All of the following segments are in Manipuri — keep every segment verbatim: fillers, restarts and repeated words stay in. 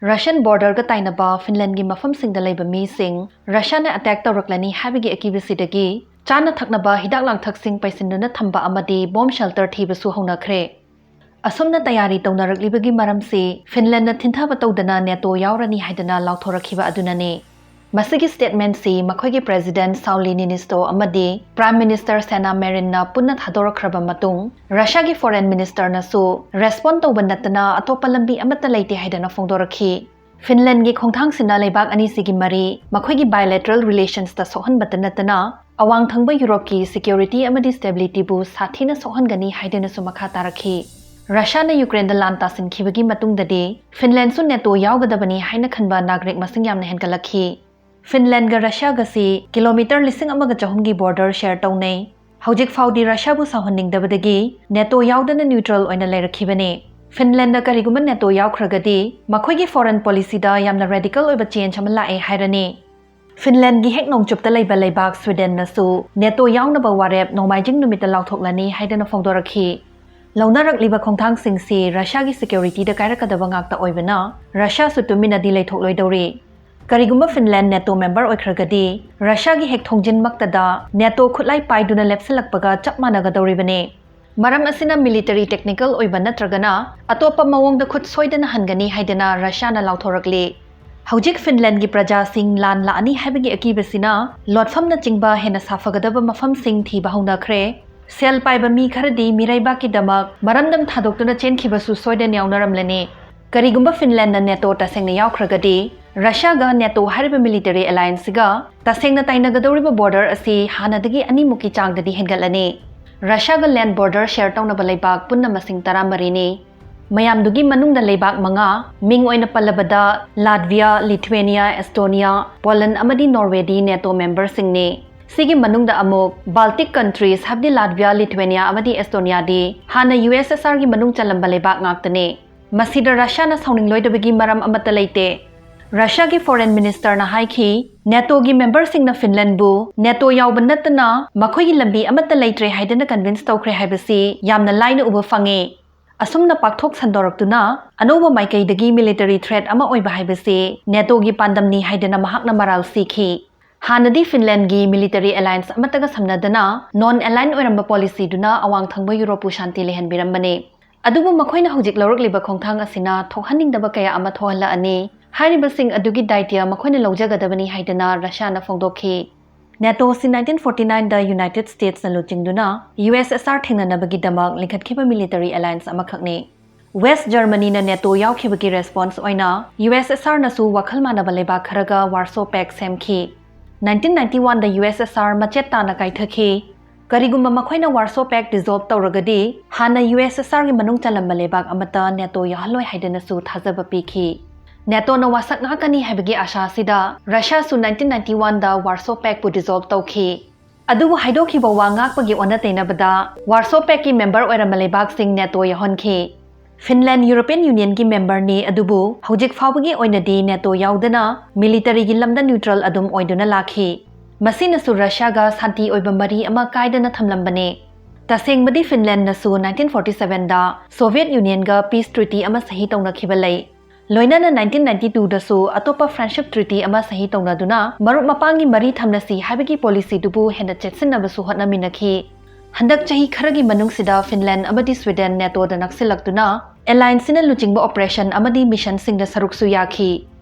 Russian borderꯒ ꯇꯥꯏꯅꯕ ꯐꯤꯟꯂꯦꯟꯒꯤ ꯃꯐꯝꯁꯤꯡꯗ ꯂꯩꯕ ꯃꯤꯁꯤꯡ ꯔꯁꯤꯌꯥꯅ ꯑꯦꯇꯦꯛ ꯇꯧꯔꯛꯂꯅꯤ ꯍꯥꯏꯕꯒꯤ ꯑꯀꯤꯕꯁꯤꯗꯒꯤ ꯆꯥꯅ ꯊꯛꯅꯕ ꯍꯤꯗꯥꯛ ꯂꯥꯡꯊꯛꯁꯤꯡ ꯄꯩꯁꯤꯟꯗꯨꯅ ꯊꯝꯕ ꯑꯃꯗꯤ ꯕꯣꯝ ꯁꯦꯜꯇꯔ ꯊꯤꯕꯁꯨ ꯍꯧꯅꯈ꯭ꯔꯦ꯫ ꯑꯁꯨꯝꯅ ꯇꯌꯥꯔꯤ ꯇꯧꯅꯔꯛꯂꯤꯕꯒꯤ ꯃꯔꯝꯁꯤ ꯐꯤꯟꯂꯦꯟꯅ ꯊꯤꯟꯊꯕ ꯇꯧꯗꯅ ꯅꯦꯇꯣ ꯌꯥꯎꯔꯅꯤ ꯍꯥꯏꯗꯅ ꯂꯥꯎꯊꯣꯔꯛꯈꯤꯕ ꯑꯗꯨꯅꯅꯤ꯫ ꯃꯁꯤꯒꯤ ꯁ꯭ꯇꯦꯠꯃꯦꯟꯠꯁꯤ ꯃꯈꯣꯏꯒꯤ ꯄ꯭ꯔꯦꯁꯤꯗꯦꯟꯠ ꯁꯥꯎꯂꯤ ꯅꯤꯅꯤꯁꯇꯣ ꯑꯃꯗꯤ ꯄ꯭ꯔꯥꯏꯝ ꯃꯤꯅꯤꯁꯇꯔ ꯁꯦꯅꯥ ꯃꯦꯔꯤꯟꯅ ꯄꯨꯟꯅ ꯊꯥꯗꯣꯔꯛꯈ꯭ꯔꯕ ꯃꯇꯨꯡ ꯔꯁꯤꯌꯥꯒꯤ ꯐꯣꯔꯦꯟ ꯃꯤꯅꯤꯁꯇꯔꯅꯁꯨ ꯔꯦꯁꯄꯣꯟ ꯇꯧꯕ ꯅꯠꯇꯅ ꯑꯇꯣꯞꯄ ꯂꯝꯕꯤ ꯑꯃꯠꯇ ꯂꯩꯇꯦ ꯍꯥꯏꯗꯅ ꯐꯣꯡꯗꯣꯔꯛꯈꯤ꯫ ꯐꯤꯟꯂꯦꯟꯒꯤ ꯈꯣꯡꯊꯥꯡꯁꯤꯅ ꯂꯩꯕꯥꯛ ꯑꯅꯤꯁꯤꯒꯤ ꯃꯔꯤ ꯃꯈꯣꯏꯒꯤ ꯕꯥꯏꯂꯦꯇꯔꯦꯜ ꯔꯤꯂꯦꯁꯟꯁꯇ ꯁꯣꯛꯍꯟꯕꯇ ꯅꯠꯇꯅ ꯑꯋꯥꯡ ꯊꯪꯕ ꯌꯨꯔꯣꯞꯀꯤ ꯁꯦꯀ꯭ꯌꯨꯔꯤꯇꯤ ꯑꯃꯗꯤ ꯁ꯭ꯇꯦꯕꯤꯂꯤꯇꯤꯕꯨ ꯁꯥꯊꯤꯅ ꯁꯣꯛꯍꯟꯒꯅꯤ ꯍꯥꯏꯗꯨꯅꯁꯨ ꯃꯈꯥ ꯇꯥꯔꯛꯈꯤ꯫ ꯔꯁꯤꯌꯥꯅ ꯌꯨꯀ꯭ꯔꯦꯟꯗ ꯂꯥꯟ ꯇꯥꯁꯤꯟꯈꯤꯕꯒꯤ ꯃꯇꯨꯡꯗꯗꯤ ꯐꯤꯟꯂꯦꯟꯁꯨ ꯅꯦꯇꯣ ꯌꯥꯎꯒꯗꯕꯅꯤ ꯍꯥꯏꯅ ꯈꯟꯕ ꯅꯥꯒꯔꯤꯛ ꯃꯁꯤꯡ ꯌꯥꯝꯅ ꯍꯦꯟꯒꯠꯂꯛꯈꯤ꯫ ꯐꯤꯟꯂꯦꯟꯒ ꯔꯁꯤꯌꯥꯒꯁꯤ ꯀꯤꯂꯣꯃꯤꯇꯔ ꯂꯤꯁꯤꯡ ꯑꯃꯒ ꯆꯍꯨꯝꯒꯤ ꯕꯣꯔꯗꯔ ꯁꯦꯌꯔ ꯇꯧꯅꯩ꯫ ꯍꯧꯖꯤꯛ ꯐꯥꯎꯗꯤ ꯔꯁꯤꯌꯥꯕꯨ ꯁꯥꯎꯍꯟꯅꯤꯡꯗꯕꯗꯒꯤ ꯅꯦꯇꯣ ꯌꯥꯎꯗꯅ ꯅ꯭ꯌꯨꯇ꯭ꯔꯦꯜ ꯑꯣꯏꯅ ꯂꯩꯔꯛꯈꯤꯕꯅꯤ꯫ ꯐꯤꯟꯂꯦꯟꯗ ꯀꯔꯤꯒꯨꯝꯕ ꯅꯦꯇꯣ ꯌꯥꯎꯈ꯭ꯔꯒꯗꯤ ꯃꯈꯣꯏꯒꯤ ꯐꯣꯔꯦꯟ ꯄꯣꯂꯤꯁꯤꯗ ꯌꯥꯝꯅ ꯔꯦꯗꯤꯀꯦꯜ ꯑꯣꯏꯕ ꯆꯦꯟꯖ ꯑꯃ ꯂꯥꯛꯑꯦ ꯍꯥꯏꯔꯅꯤ꯫ ꯐꯤꯟꯂꯦꯟꯒꯤ ꯍꯦꯛ ꯅꯣꯡꯆꯨꯞꯇ ꯂꯩꯕ ꯂꯩꯕꯥꯛ ꯁ꯭ꯋꯤꯗꯦꯟꯅꯁꯨ ꯅꯦꯇꯣ ꯌꯥꯎꯅꯕ ꯋꯥꯔꯦꯞ ꯅꯣꯡꯃꯥꯏꯖꯤꯡ ꯅꯨꯃꯤꯠꯇ ꯂꯥꯎꯊꯣꯛꯂꯅꯤ ꯍꯥꯏꯗꯅ ꯐꯣꯡꯗꯣꯔꯛꯈꯤ꯫ ꯂꯧꯅꯔꯛꯂꯤꯕ ꯈꯣꯡꯊꯥꯡꯁꯤꯡꯁꯤ ꯔꯁꯤꯌꯥꯒꯤ ꯁꯦꯀ꯭ꯌꯨꯔꯤꯇꯤꯗ ꯀꯥꯏꯔꯛꯀꯗꯕ ꯉꯥꯛꯇ ꯑꯣꯏꯕꯅ ꯔꯁꯤꯌꯥꯁꯨ ꯇꯨꯃꯤꯟꯅꯗꯤ ꯂꯩꯊꯣꯛꯂꯣꯏꯗꯧꯔꯤ꯫ ꯀꯔꯤꯒꯨꯝꯕ ꯐꯤꯟꯂꯦꯟ ꯅꯦꯇꯣ ꯃꯦꯝꯕꯔ ꯑꯣꯏꯈ꯭ꯔꯒꯗꯤ ꯔꯁꯤꯌꯥꯒꯤ ꯍꯦꯛ ꯊꯣꯡꯖꯤꯟꯃꯛꯇꯗ ꯅꯦꯇꯣ ꯈꯨꯠꯂꯥꯏ ꯄꯥꯏꯗꯨꯅ ꯂꯦꯞꯁꯤꯜꯂꯛꯄꯒ ꯆꯞ ꯃꯥꯟꯅꯒꯗꯧꯔꯤꯕꯅꯤ꯫ ꯃꯔꯝ ꯑꯁꯤꯅ ꯃꯤꯂꯤꯇꯔꯤ ꯇꯦꯛꯅꯤꯀꯦꯜ ꯑꯣꯏꯕ ꯅꯠꯇ꯭ꯔꯒꯅ ꯑꯇꯣꯞꯄ ꯃꯑꯣꯡꯗ ꯈꯨꯠ ꯁꯣꯏꯗꯅ ꯍꯟꯒꯅꯤ ꯍꯥꯏꯗꯅ ꯔꯁꯤꯌꯥꯅ ꯂꯥꯎꯊꯣꯔꯛꯂꯤ꯫ ꯍꯧꯖꯤꯛ ꯐꯤꯟꯂꯦꯟꯒꯤ ꯄ꯭ꯔꯖꯥꯁꯤꯡ ꯂꯥꯟ ꯂꯥꯛꯑꯅꯤ ꯍꯥꯏꯕꯒꯤ ꯑꯀꯤꯕꯁꯤꯅ ꯂꯣꯠꯐꯝꯅꯆꯤꯡꯕ ꯍꯦꯟꯅ ꯁꯥꯐꯒꯗꯕ ꯃꯐꯝꯁꯤꯡ ꯊꯤꯕ ꯍꯧꯅꯈ꯭ꯔꯦ꯫ ꯁꯦꯜ ꯄꯥꯏꯕ ꯃꯤ ꯈꯔꯗꯤ ꯃꯤꯔꯩꯕꯥꯛꯀꯤꯗꯃꯛ ꯃꯔꯝꯗꯝ ꯊꯥꯗꯣꯛꯇꯨꯅ ꯆꯦꯟꯈꯤꯕꯁꯨ ꯁꯣꯏꯗꯅ ꯌꯥꯎꯅꯔꯝꯂꯅꯤ꯫ ꯀꯔꯤꯒꯨꯝꯕ ꯐꯤꯟꯂꯦꯟꯅ ꯅꯦꯇꯣ ꯇꯁꯦꯡꯅ ꯌꯥꯎꯈ꯭ꯔꯒꯗꯤ ꯔꯁꯤꯌꯥꯒ ꯅꯦꯇꯣ ꯍꯥꯏꯔꯤꯕ ꯃꯤꯂꯤꯇꯔꯤ ꯑꯦꯂꯥꯌꯟꯁꯁꯤꯒ ꯇꯁꯦꯡꯅ ꯇꯥꯏꯅꯒꯗꯧꯔꯤꯕ ꯕꯣꯔꯗꯔ ꯑꯁꯤ ꯍꯥꯟꯅꯗꯒꯤ ꯑꯅꯤꯃꯨꯛꯀꯤ ꯆꯥꯡꯗꯗꯤ ꯍꯦꯟꯒꯠꯂꯅꯤ꯫ ꯔꯁꯤꯌꯥꯒ ꯂꯦꯟ ꯕꯣꯔꯗꯔ ꯁꯦꯌꯔ ꯇꯧꯅꯕ ꯂꯩꯕꯥꯛ ꯄꯨꯟꯅ ꯃꯁꯤꯡ ꯇꯔꯥꯃꯔꯤꯅꯤ꯫ ꯃꯌꯥꯝꯗꯨꯒꯤ ꯃꯅꯨꯡꯗ ꯂꯩꯕꯥꯛ ꯃꯉꯥ, ꯃꯤꯡ ꯑꯣꯏꯅ ꯄꯜꯂꯕꯗ ꯂꯥꯠꯚꯤꯌꯥ, ꯂꯤꯊꯨꯋꯦꯅꯤꯌꯥ, ꯑꯦꯁꯇꯣꯅꯤꯌꯥ, ꯄꯣꯂꯟ ꯑꯃꯗꯤ ꯅꯣꯔꯋꯦꯗꯤ ꯅꯦꯇꯣ ꯃꯦꯝꯕꯔꯁꯤꯡꯅꯤ꯫ ꯁꯤꯒꯤ ꯃꯅꯨꯡꯗ ꯑꯃꯨꯛ ꯕꯥꯜꯇꯤꯛ ꯀꯟꯇ꯭ꯔꯤꯁ ꯍꯥꯏꯕꯗꯤ ꯂꯥꯠꯚꯤꯌꯥ, ꯂꯤꯊꯨꯋꯦꯅꯤꯌꯥ ꯑꯃꯗꯤ ꯑꯦꯁꯇꯣꯅꯤꯌꯥꯗꯤ ꯍꯥꯟꯅ ꯌꯨ ꯑꯦꯁ ꯑꯦꯁ ꯑꯥꯔꯒꯤ ꯃꯅꯨꯡ ꯆꯜꯂꯝꯕ ꯂꯩꯕꯥꯛ ꯉꯥꯛꯇꯅꯤ꯫ ꯃꯁꯤꯗ ꯔꯁꯤꯌꯥꯅ ꯁꯥꯎꯅꯤꯡꯂꯣꯏꯗꯕꯒꯤ ꯃꯔꯝ ꯑꯃꯠꯇ ꯂꯩꯇꯦ꯫ ꯔꯁꯤꯌꯥꯒꯤ ꯐꯣꯔꯦꯟ ꯃꯤꯅꯤꯁꯇꯔꯅ ꯍꯥꯏꯈꯤ, ꯅꯦꯇꯣꯒꯤ ꯃꯦꯝꯕꯔꯁꯤꯡꯅ ꯐꯤꯟꯂꯦꯟꯕꯨ ꯅꯦꯇꯣ ꯌꯥꯎꯕ ꯅꯠꯇꯅ ꯃꯈꯣꯏꯒꯤ ꯂꯝꯕꯤ ꯑꯃꯠꯇ ꯂꯩꯇ꯭ꯔꯦ ꯍꯥꯏꯗꯅ ꯀꯟꯚꯤꯟꯁ ꯇꯧꯈ꯭ꯔꯦ ꯍꯥꯏꯕꯁꯤ ꯌꯥꯝꯅ ꯂꯥꯏꯅ ꯎꯕ ꯐꯪꯉꯤ꯫ ꯑꯁꯨꯝꯅ ꯄꯥꯛꯊꯣꯛ ꯁꯟꯗꯣꯔꯛꯇꯨꯅ ꯑꯅꯧꯕ ꯃꯥꯏꯀꯩꯗꯒꯤ military threat ꯑꯃ ꯑꯣꯏꯕ ꯍꯥꯏꯕꯁꯤ NATOꯒꯤ ꯄꯥꯟꯗꯝꯅꯤ ꯍꯥꯏꯗꯅ ꯃꯍꯥꯛꯅ ꯃꯔꯥꯜ ꯁꯤꯈꯤ꯫ ꯍꯥꯟꯅꯗꯤ Finlandꯒꯤ military alliance ꯑꯃꯠꯇꯒ ꯁꯝꯅꯗꯅ non alliance ꯑꯣꯏꯔꯝꯕ policyꯗꯨꯅ ꯑꯋꯥꯡ ꯊꯪꯕ ꯌꯨꯔꯣꯞꯄꯨ ꯁꯥꯟꯇꯤ ꯂꯩꯍꯟꯕꯤꯔꯝꯕꯅꯤ꯫ ꯑꯗꯨꯕꯨ ꯃꯈꯣꯏꯅ ꯍꯧꯖꯤꯛ ꯂꯧꯔꯛꯂꯤꯕ ꯈꯣꯡꯊꯥꯡ ꯑꯁꯤꯅ ꯊꯣꯛꯍꯟꯅꯤꯡꯗꯕ ꯀꯌꯥ ꯑꯃ ꯊꯣꯛꯍꯜꯂꯛꯑꯅꯤ꯫ ꯍꯥꯏꯔꯤꯕꯁꯤꯡ ꯑꯗꯨꯒꯤ ꯗꯥꯏꯇ꯭ꯌ ꯃꯈꯣꯏꯅ ꯂꯧꯖꯒꯗꯕꯅꯤ ꯍꯥꯏꯗꯅ ꯔꯁꯤꯌꯥꯅ ꯐꯣꯡꯗꯣꯛꯈꯤ꯫ NATOꯁꯤ nineteen forty nineꯗ United Statesꯅ ꯂꯨꯆꯤꯡꯗꯨꯅ USSR ꯊꯦꯡꯅꯅꯕꯒꯤꯗꯃꯛ ꯂꯤꯡꯈꯠꯈꯤꯕ military alliance ꯑꯃꯈꯛꯅꯤ꯫ West Germanyꯅ NATO ꯌꯥꯎꯈꯤꯕꯒꯤ response ꯑꯣꯏꯅ USSRꯅꯁꯨ ꯋꯥꯈꯜ ꯃꯥꯟꯅꯕ ꯂꯩꯕꯥꯛ ꯈꯔꯒ Warsaw Pact ꯁꯦꯝꯈꯤ꯫ Nineteen ninety oneꯗ USSR ꯃꯆꯦꯠ ꯇꯥꯅ ꯀꯥꯏꯊꯈꯤ꯫ ꯀꯔꯤꯒꯨꯝꯕ ꯃꯈꯣꯏꯅ Warsaw Pact dissolve ꯇꯧꯔꯒꯗꯤ ꯍꯥꯟꯅ USSRꯒꯤ ꯃꯅꯨꯡ ꯆꯜꯂꯝꯕ ꯂꯩꯕꯥꯛ ꯑꯃꯠꯇ NATO ꯌꯥꯎꯍꯜꯂꯣꯏ ꯍꯥꯏꯗꯅꯁꯨ ꯊꯥꯖꯕ ꯄꯤꯈꯤ꯫ NATOꯅ ꯋꯥꯁꯛ ꯉꯥꯛꯀꯅꯤ ꯍꯥꯏꯕꯒꯤ ꯑꯥꯁꯥ ꯑꯁꯤꯗ ꯔꯁꯤꯌꯥꯁꯨ nineteen ninety oneꯗ Warsaw Pactꯄꯨ dissolve ꯇꯧꯈꯤ꯫ ꯑꯗꯨꯕꯨ ꯍꯥꯏꯗꯣꯛꯈꯤꯕ ꯋꯥ ꯉꯥꯛꯄꯒꯤ ꯑꯣꯟꯅ ꯇꯩꯅꯕꯗ Warsaw Pactꯀꯤ member ꯑꯣꯏꯔꯝꯕ ꯂꯩꯕꯥꯛꯁꯤꯡ NATO ꯌꯥꯎꯍꯟꯈꯤ꯫ Finland European Unionꯒꯤ memberꯅꯤ, ꯑꯗꯨꯕꯨ ꯍꯧꯖꯤꯛ ꯐꯥꯎꯕꯒꯤ ꯑꯣꯏꯅꯗꯤ NATO ꯌꯥꯎꯗꯅ militaryꯒꯤ ꯂꯝꯗ neutral ꯑꯗꯨꯝ ꯑꯣꯏꯗꯨꯅ ꯂꯥꯛꯈꯤ꯫ ꯃꯁꯤꯅꯁꯨ ꯔꯁꯤꯌꯥꯒ ꯁꯥꯟꯇꯤ ꯑꯣꯏꯕ ꯃꯔꯤ ꯑꯃ ꯀꯥꯏꯗꯅ ꯊꯝꯂꯝꯕꯅꯤ꯫ ꯇꯁꯦꯡꯕꯗꯤ Finlandꯅꯁꯨ nineteen forty sevenꯗ Soviet Unionꯒ peace treaty ꯑꯃ ꯁꯍꯤ ꯇꯧꯅꯈꯤꯕ ꯂꯩ꯫ ꯂꯣꯏꯅꯅ nineteen ninety twoꯗꯁꯨ ꯑꯇꯣꯞꯄ friendship treaty ꯑꯃ ꯁꯍꯤ ꯇꯧꯅꯗꯨꯅ ꯃꯔꯨꯞ ꯃꯄꯥꯡꯒꯤ ꯃꯔꯤ ꯊꯝꯅꯁꯤ ꯍꯥꯏꯕꯒꯤ policyꯗꯨꯕꯨ ꯍꯦꯟꯅ ꯆꯦꯠꯁꯤꯟꯅꯕꯁꯨ ꯍꯣꯠꯅꯃꯤꯟꯅꯈꯤ꯫ ꯍꯟꯗꯛ ꯆꯍꯤ ꯈꯔꯒꯤ ꯃꯅꯨꯡꯁꯤꯗ Finland ꯑꯃꯗꯤ Sweden NATOꯗ ꯅꯛꯁꯤꯜꯂꯛꯇꯨꯅ allianceꯁꯤꯅ ꯂꯨꯆꯤꯡꯕ operation ꯑꯃꯗꯤ missionꯁꯤꯡꯗ ꯁꯔꯨꯛꯁꯨ ꯌꯥꯈꯤ꯫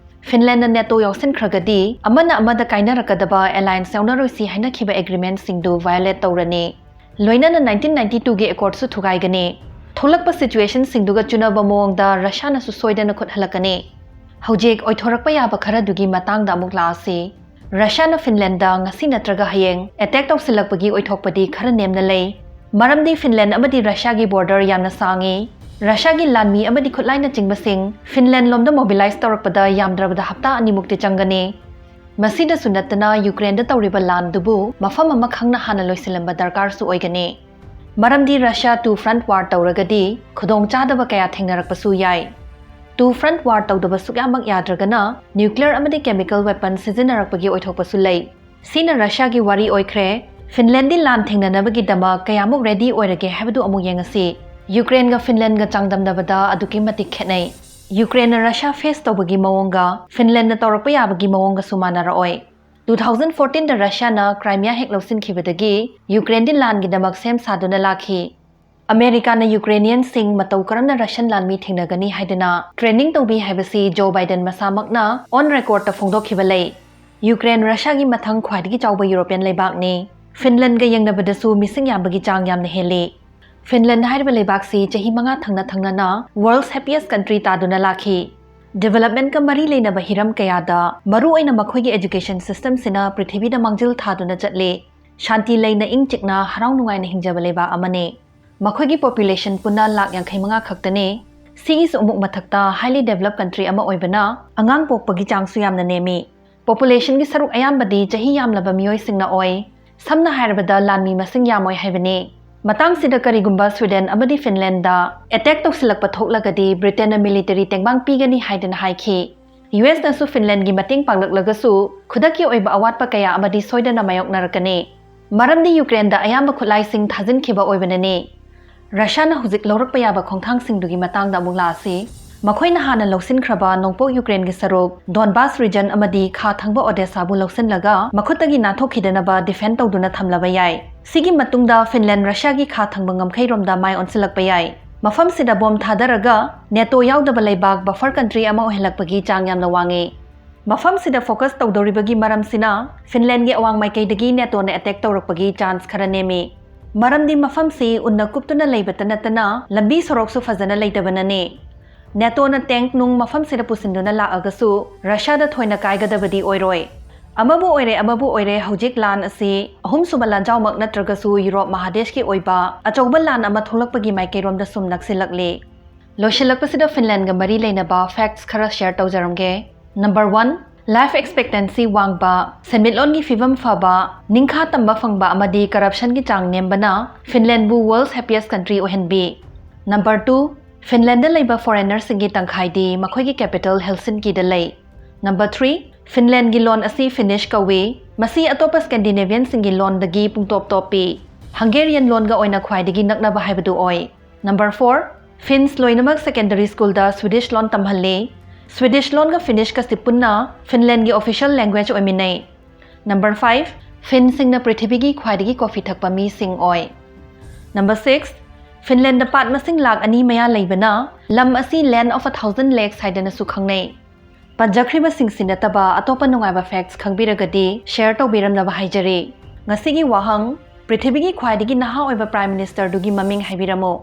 Finlandꯅ NATO ꯌꯥꯎꯁꯤꯟꯈ꯭ꯔꯒꯗꯤ ꯑꯃꯅ ꯑꯃꯗ ꯀꯥꯏꯅꯔꯛꯀꯗꯕ alliance ꯌꯥꯎꯅꯔꯣꯏꯁꯤ ꯍꯥꯏꯅꯈꯤꯕ agreementꯁꯤꯡꯗꯨ violate ꯇꯧꯔꯅꯤ꯫ ꯂꯣꯏꯅꯅ nineteen ninety twoꯒꯤ accordꯁꯨ ꯊꯨꯒꯥꯏꯒꯅꯤ꯫ ꯊꯣꯛꯂꯛꯄ situationꯁꯤꯡꯗꯨꯒ ꯆꯨꯅꯕ ꯃꯑꯣꯡꯗ ꯔꯁꯤꯌꯥꯅꯁꯨ ꯁꯣꯏꯗꯅ ꯈꯨꯠ ꯍꯜꯂꯛꯀꯅꯤ꯫ ꯍꯧꯖꯤꯛ ꯑꯣꯏꯊꯣꯔꯛꯄ ꯌꯥꯕ ꯈꯔꯗꯨꯒꯤ ꯃꯇꯥꯡꯗ ꯑꯃꯨꯛ ꯂꯥꯛꯑꯁꯤ꯫ ꯔꯁꯤꯌꯥꯅ Finlandꯗ ꯉꯁꯤ ꯅꯠꯇ꯭ꯔꯒ ꯍꯌꯦꯡ attack ꯇꯧꯁꯤꯜꯂꯛꯄꯒꯤ ꯑꯣꯏꯊꯣꯛꯄꯗꯤ ꯈꯔ ꯅꯦꯝꯅ ꯂꯩ꯫ ꯃꯔꯝꯗꯤ Finland ꯑꯃꯗꯤ ꯔꯁꯤꯌꯥꯒꯤ border ꯌꯥꯝꯅ ꯁꯥꯡꯉꯤ꯫ ꯔꯁꯤꯌꯥꯒꯤ ꯂꯥꯟꯃꯤ ꯑꯃꯗꯤ ꯈꯨꯠꯂꯥꯏꯅꯆꯤꯡꯕꯁꯤꯡ Finland ꯂꯣꯝꯗ mobilize ꯇꯧꯔꯛꯄꯗ ꯌꯥꯝꯗ꯭ꯔꯕꯗ ꯍꯞꯇꯥ ꯑꯅꯤꯃꯨꯛꯇꯤ ꯆꯪꯒꯅꯤ꯫ ꯃꯁꯤꯗꯁꯨ ꯅꯠꯇꯅ Ukraineꯗ ꯇꯧꯔꯤꯕ ꯂꯥꯟꯗꯨꯕꯨ ꯃꯐꯝ ꯑꯃ ꯈꯪꯅ ꯍꯥꯟꯅ ꯂꯣꯏꯁꯤꯜꯂꯝꯕ ꯗꯔꯀꯥꯔꯁꯨ ꯑꯣꯏꯒꯅꯤ꯫ ꯃꯔꯝꯗꯤ Russia two front war ꯇꯧꯔꯒꯗꯤ ꯈꯨꯗꯣꯡꯆꯥꯗꯕ ꯀꯌꯥ ꯊꯦꯡꯅꯔꯛꯄꯁꯨ ꯌꯥꯏ꯫ Two front war ꯇꯧꯗꯕ ꯁꯨꯛꯌꯥꯃꯛ ꯌꯥꯗ꯭ꯔꯒꯅ nuclear ꯑꯃꯗꯤ chemical weapon ꯁꯤꯖꯤꯟꯅꯔꯛꯄꯒꯤ ꯑꯣꯏꯊꯣꯛꯄꯁꯨ ꯂꯩ꯫ ꯁꯤꯅ Russiaꯒꯤ ꯋꯥꯔꯤ ꯑꯣꯏꯈ꯭ꯔꯦ꯫ Finlandꯗꯤ ꯂꯥꯟ ꯊꯦꯡꯅꯅꯕꯒꯤꯗꯃꯛ ꯀꯌꯥꯃꯨꯛ ready ꯑꯣꯏꯔꯒꯦ ꯍꯥꯏꯕꯗꯨ ꯑꯃꯨꯛ ꯌꯦꯡꯉꯁꯤ꯫ ꯌꯨꯀ꯭ꯔꯦꯟꯒ ꯐꯤꯟꯂꯦꯟꯒ ꯆꯥꯡꯗꯝꯅꯕꯗ ꯑꯗꯨꯛꯀꯤ ꯃꯇꯤꯛ ꯈꯦꯠꯅꯩ꯫ ꯌꯨꯀ꯭ꯔꯦꯟꯅ ꯔꯁꯤꯌꯥ ꯐꯦꯁ ꯇꯧꯕꯒꯤ ꯃꯑꯣꯡꯒ ꯐꯤꯟꯂꯦꯟꯅ ꯇꯧꯔꯛꯄ ꯌꯥꯕꯒꯤ ꯃꯑꯣꯡꯒꯁꯨ ꯃꯥꯟꯅꯔꯛꯑꯣꯏ꯫ Two thousand fourteen ꯗ ꯔꯁꯤꯌꯥꯅ ꯀ꯭ꯔꯥꯏꯃꯤꯌꯥ ꯍꯦꯛ ꯂꯧꯁꯤꯟꯈꯤꯕꯗꯒꯤ ꯌꯨꯀ꯭ꯔꯦꯟꯗꯤ ꯂꯥꯟꯒꯤꯗꯃꯛ ꯁꯦꯝ ꯁꯥꯗꯨꯅ ꯂꯥꯛꯈꯤ꯫ ꯑꯃꯦꯔꯤꯀꯥꯅ ꯌꯨꯀ꯭ꯔꯦꯅꯤꯌꯟꯁꯤꯡ ꯃꯇꯧ ꯀꯔꯝꯅ ꯔꯁꯤꯌꯟ ꯂꯥꯟꯃꯤ ꯊꯦꯡꯅꯒꯅꯤ ꯍꯥꯏꯗꯅ ꯇ꯭ꯔꯦꯅꯤꯡ ꯇꯧꯕꯤ ꯍꯥꯏꯕꯁꯤ ꯖꯣ ꯕꯥꯏꯗꯦꯟ ꯃꯁꯥꯃꯛꯅ ꯑꯣꯟ ꯔꯦꯀꯣꯔꯗꯇ ꯐꯣꯡꯗꯣꯛꯈꯤꯕ ꯂꯩ꯫ ꯌꯨꯀ꯭ꯔꯦꯟ ꯔꯁꯤꯌꯥꯒꯤ ꯃꯊꯪ ꯈ꯭ꯋꯥꯏꯗꯒꯤ ꯆꯥꯎꯕ ꯌꯨꯔꯣꯄꯤꯌꯟ ꯂꯩꯕꯥꯛꯅꯤ꯫ ꯐꯤꯟꯂꯦꯟꯒ ꯌꯦꯡꯅꯕꯗꯁꯨ ꯃꯤꯁꯤꯡ ꯌꯥꯝꯕꯒꯤ ꯆꯥꯡ ꯌꯥꯝꯅ ꯍꯦꯜꯂꯤ꯫ ꯐꯤꯟꯂꯦꯟ ꯍꯥꯏꯔꯤꯕ ꯂꯩꯕꯥꯛꯁꯤ ꯆꯍꯤ ꯃꯉꯥ ꯊꯪꯅ ꯊꯪꯅꯅ World's Happiest Country ꯇꯥꯗꯨꯅ ꯂꯥꯛꯈꯤ꯫ ꯗꯤꯕꯦꯂꯞꯃꯦꯟꯠꯀ ꯃꯔꯤ ꯂꯩꯅꯕ ꯍꯤꯔꯝ ꯀꯌꯥꯗ, ꯃꯔꯨꯑꯣꯏꯅ ꯃꯈꯣꯏꯒꯤ ꯑꯦꯖꯨꯀꯦꯁꯟ ꯁꯤꯁꯇꯦꯝꯁꯤꯅ ꯄ꯭ꯔꯤꯊꯤꯕꯤꯗ ꯃꯥꯡꯖꯤꯜ ꯊꯥꯗꯨꯅ ꯆꯠꯂꯤ꯫ ꯁꯥꯟꯇꯤ ꯂꯩꯅ ꯏꯪ ꯆꯤꯛꯅ ꯍꯔꯥꯎ ꯅꯨꯡꯉꯥꯏꯅ ꯍꯤꯡꯖꯕ ꯂꯩꯕꯥꯛ ꯑꯃꯅꯤ꯫ ꯃꯈꯣꯏꯒꯤ ꯄꯣꯄꯨꯂꯦꯁꯟ ꯄꯨꯟꯅ ꯂꯥꯛ ꯌꯥꯡꯈꯩ ꯃꯉꯥ ꯈꯛꯇꯅꯤ꯫ ꯁꯤꯒꯤꯁꯨ ꯑꯃꯨꯛ ꯃꯊꯛꯇ highly developed country ꯑꯃ ꯑꯣꯏꯕꯅ ꯑꯉꯥꯡ ꯄꯣꯛꯄꯒꯤ ꯆꯥꯡꯁꯨ ꯌꯥꯝꯅ ꯅꯦꯝꯃꯤ꯫ ꯄꯣꯄꯨꯂꯦꯁꯟꯒꯤ ꯁꯔꯨꯛ ꯑꯌꯥꯝꯕꯗꯤ ꯆꯍꯤ ꯌꯥꯝꯂꯕ ꯃꯤꯑꯣꯏꯁꯤꯡꯅ ꯑꯣꯏ꯫ ꯁꯝꯅ ꯍꯥꯏꯔꯕꯗ ꯂꯥꯟꯃꯤ ꯃꯁꯤꯡ ꯌꯥꯝꯃꯣꯏ ꯍꯥꯏꯕꯅꯤ꯫ ꯃꯇꯥꯡꯁꯤꯗ ꯀꯔꯤꯒꯨꯝꯕ ꯁ꯭ꯋꯤꯗꯦꯟ ꯑꯃꯗꯤ ꯐꯤꯟꯂꯦꯟꯗ ꯑꯦꯇꯦꯛ ꯇꯧꯁꯤꯜꯂꯛꯄ ꯊꯣꯛꯂꯒꯗꯤ ꯕ꯭ꯔꯤꯇꯦꯟꯅ ꯃꯤꯂꯤꯇꯔꯤ ꯇꯦꯡꯕꯥꯡ ꯄꯤꯒꯅꯤ ꯍꯥꯏꯗꯨꯅ ꯍꯥꯏꯈꯤ꯫ ꯌꯨ ꯑꯦꯁꯅꯁꯨ ꯐꯤꯟꯂꯦꯟꯒꯤ ꯃꯇꯦꯡ ꯄꯥꯡꯂꯛꯂꯒꯁꯨ ꯈꯨꯗꯛꯀꯤ ꯑꯣꯏꯕ ꯑꯋꯥꯠꯄ ꯀꯌꯥ ꯑꯃꯗꯤ ꯁꯣꯏꯗꯅ ꯃꯥꯌꯣꯛꯅꯔꯛꯀꯅꯤ꯫ ꯃꯔꯝꯗꯤ ꯌꯨꯀ꯭ꯔꯦꯟꯗ ꯑꯌꯥꯝꯕ ꯈꯨꯠꯂꯥꯏꯁꯤꯡ ꯊꯥꯖꯤꯟꯈꯤꯕ ꯑꯣꯏꯕꯅꯅꯤ꯫ ꯔꯁꯤꯌꯥꯅ ꯍꯧꯖꯤꯛ ꯂꯧꯔꯛꯄ ꯌꯥꯕ ꯈꯣꯡꯊꯥꯡꯁꯤꯡꯗꯨꯒꯤ ꯃꯇꯥꯡꯗ ꯑꯃꯨꯛ ꯂꯥꯛꯑꯁꯤ꯫ ꯃꯈꯣꯏꯅ ꯍꯥꯟꯅ ꯂꯧꯁꯤꯟꯈ꯭ꯔꯕ ꯅꯣꯡꯄꯣꯛ ꯌꯨꯀ꯭ꯔꯦꯟꯒꯤ ꯁꯔꯨꯛ ꯗꯣꯟꯕꯥꯁ ꯔꯤꯖꯟ ꯑꯃꯗꯤ ꯈꯥ ꯊꯪꯕ ꯑꯣꯗꯦꯁꯥꯕꯨ ꯂꯧꯁꯤꯜꯂꯒ ꯃꯈꯨꯠꯇꯒꯤ ꯅꯥꯟꯊꯣꯛꯈꯤꯗꯅꯕ ꯗꯤꯐꯦꯟ ꯇꯧꯗꯨꯅ ꯊꯝꯂꯕ ꯌꯥꯏ꯫ ꯁꯤꯒꯤ ꯃꯇꯨꯡꯗ ꯐꯤꯟꯂꯦꯟ ꯔꯁꯤꯌꯥꯒꯤ ꯈꯥ ꯊꯪꯕ ꯉꯝꯈꯩꯔꯣꯝꯗ ꯃꯥꯏ ꯑꯣꯟꯁꯤꯜꯂꯛꯄ ꯌꯥꯏ꯫ ꯃꯐꯝꯁꯤꯗ ꯕꯣꯝ ꯊꯥꯗꯔꯒ ꯅꯦꯇꯣ ꯌꯥꯎꯗꯕ ꯂꯩꯕꯥꯛ ꯕꯐꯔ ꯀꯟꯇ꯭ꯔꯤ ꯑꯃ ꯑꯣꯏꯍꯜꯂꯛꯄꯒꯤ ꯆꯥꯡ ꯌꯥꯝꯅ ꯋꯥꯡꯉꯤ꯫ ꯃꯐꯝꯁꯤꯗ ꯐꯣꯀꯁ ꯇꯧꯗꯧꯔꯤꯕꯒꯤ ꯃꯔꯝꯁꯤꯅ ꯐꯤꯟꯂꯦꯟꯒꯤ ꯑꯋꯥꯡ ꯃꯥꯏꯀꯩꯗꯒꯤ ꯅꯦꯇꯣꯅ ꯑꯦꯇꯦꯛ ꯇꯧꯔꯛꯄꯒꯤ ꯆꯥꯟꯁ ꯈꯔ ꯅꯦꯝꯃꯤ꯫ ꯃꯔꯝꯗꯤ ꯃꯐꯝꯁꯤ ꯎꯟꯅ ꯀꯨꯞꯇꯨꯅ ꯂꯩꯕꯇ ꯅꯠꯇꯅ ꯂꯝꯕꯤ ꯁꯣꯔꯣꯛꯁꯨ ꯐꯖꯅ ꯂꯩꯇꯕꯅꯅꯤ꯫ ꯅꯦꯇꯣꯅ ꯇꯦꯡꯛ ꯅꯨꯡ ꯃꯐꯝꯁꯤꯗ ꯄꯨꯁꯤꯟꯗꯨꯅ ꯂꯥꯛꯑꯒꯁꯨ ꯔꯁꯤꯌꯥꯗ ꯊꯣꯏꯅ ꯀꯥꯏꯒꯗꯕꯗꯤ ꯑꯣꯏꯔꯣꯏ꯫ ꯑꯃꯕꯨ ꯑꯣꯏꯔꯦ ꯑꯃꯕꯨ ꯑꯣꯏꯔꯦ, ꯍꯧꯖꯤꯛ ꯂꯥꯟ ꯑꯁꯤ ꯑꯍꯨꯝꯁꯨꯕ ꯂꯥꯟꯖꯥꯎꯃꯛ ꯅꯠꯇ꯭ꯔꯒꯁꯨ ꯌꯨꯔꯣꯞ ꯃꯍꯥꯗꯦꯁꯀꯤ ꯑꯣꯏꯕ ꯑꯆꯧꯕ ꯂꯥꯟ ꯑꯃ ꯊꯣꯛꯂꯛꯄꯒꯤ ꯃꯥꯏꯀꯩꯔꯣꯝꯗ ꯁꯨꯝ ꯅꯛꯁꯤꯜꯂꯛꯂꯤ꯫ ꯂꯣꯏꯁꯤꯜꯂꯛꯄꯁꯤꯗ ꯐꯤꯟꯂꯦꯟꯒ ꯃꯔꯤ ꯂꯩꯅꯕ ꯐꯦꯛꯠꯁ ꯈꯔ ꯁꯤꯌꯔ ꯇꯧꯖꯔꯝꯒꯦ꯫ ꯅꯝꯕꯔ ꯋꯥꯟ, ꯂꯥꯏꯐ ꯑꯦꯛꯁꯄꯦꯛꯇꯦꯟꯁꯤ ꯋꯥꯡꯕ, ꯁꯦꯟꯃꯤꯠꯂꯣꯟꯒꯤ ꯐꯤꯕꯝ ꯐꯕ, ꯅꯤꯡꯈꯥ ꯇꯝꯕ ꯐꯪꯕ ꯑꯃꯗꯤ ꯀꯔꯞꯁꯟꯒꯤ ꯆꯥꯡ ꯅꯦꯝꯕꯅ ꯐꯤꯟꯂꯦꯟꯕꯨ World's Happiest Country ꯑꯣꯏꯍꯟꯕꯤ꯫ ꯅꯝꯕꯔ ꯇꯨ, ꯐꯤꯟꯂꯦꯟꯗ ꯂꯩꯕ ꯐꯣꯔꯦꯅꯔꯁꯤꯡꯒꯤ ꯇꯪꯈꯥꯏꯗꯤ ꯃꯈꯣꯏꯒꯤ ꯀꯦꯄꯤꯇꯦꯜ ꯍꯦꯜꯁꯤꯟꯀꯤꯗ ꯂꯩ꯫ ꯅꯝꯕꯔ ꯊ꯭ꯔꯤ, ꯐꯤꯟꯂꯦꯟꯒꯤ ꯂꯣꯟ ꯑꯁꯤ ꯐꯤꯅꯤꯁ ꯀꯧꯏ꯫ ꯃꯁꯤ ꯑꯇꯣꯞꯄ ꯁ꯭ꯀꯦꯟꯗꯤꯅꯦꯚꯤꯌꯟꯁꯤꯡꯒꯤ ꯂꯣꯟꯗꯒꯤ ꯄꯨꯡꯇꯣꯞ ꯇꯣꯞꯄꯤ꯫ ꯍꯪꯒꯦꯔꯤꯌꯟ ꯂꯣꯟꯒ ꯑꯣꯏꯅ ꯈ꯭ꯋꯥꯏꯗꯒꯤ ꯅꯛꯅꯕ ꯍꯥꯏꯕꯗꯨ ꯑꯣꯏ꯫ Number four, Finns ꯂꯣꯏꯅꯃꯛ secondary schoolꯗ Swedish ꯂꯣꯟ ꯇꯝꯍꯜꯂꯤ꯫ Swedish ꯂꯣꯟꯒ Finnishꯀꯁꯤ ꯄꯨꯟꯅ Finlandꯒꯤ official language ꯑꯣꯏꯃꯤꯟꯅꯩ꯫ Number five, Finnsꯁꯤꯡꯅ ꯄ꯭ꯔꯤꯊꯤꯕꯤꯒꯤ ꯈ꯭ꯋꯥꯏꯗꯒꯤ coffee ꯊꯛꯄ ꯃꯤꯁꯤꯡ ꯑꯣꯏ꯫ Number six, Finlandꯗ ꯄꯥꯠ ꯃꯁꯤꯡ ꯂꯥꯈ ꯑꯅꯤ ꯃꯌꯥ ꯂꯩꯕꯅ ꯂꯝ ꯑꯁꯤ Land of a Thousand Lakes ꯍꯥꯏꯗꯅꯁꯨ ꯈꯪꯅꯩ꯫ ꯄꯟꯖꯈ꯭ꯔꯤꯕꯁꯤꯡꯁꯤ ꯅꯠꯇꯕ ꯑꯇꯣꯞꯄ ꯅꯨꯡꯉꯥꯏꯕ facts ꯈꯪꯕꯤꯔꯒꯗꯤ share ꯇꯧꯕꯤꯔꯝꯅꯕ ꯍꯥꯏꯖꯔꯤ꯫ ꯉꯁꯤꯒꯤ ꯋꯥꯍꯪ, ꯄ꯭ꯔꯤꯊꯤꯕꯤꯒꯤ ꯈ꯭ꯋꯥꯏꯗꯒꯤ ꯅꯍꯥ ꯑꯣꯏꯕ Prime Ministerꯗꯨꯒꯤ ꯃꯃꯤꯡ ꯍꯥꯏꯕꯤꯔꯝꯃꯨ꯫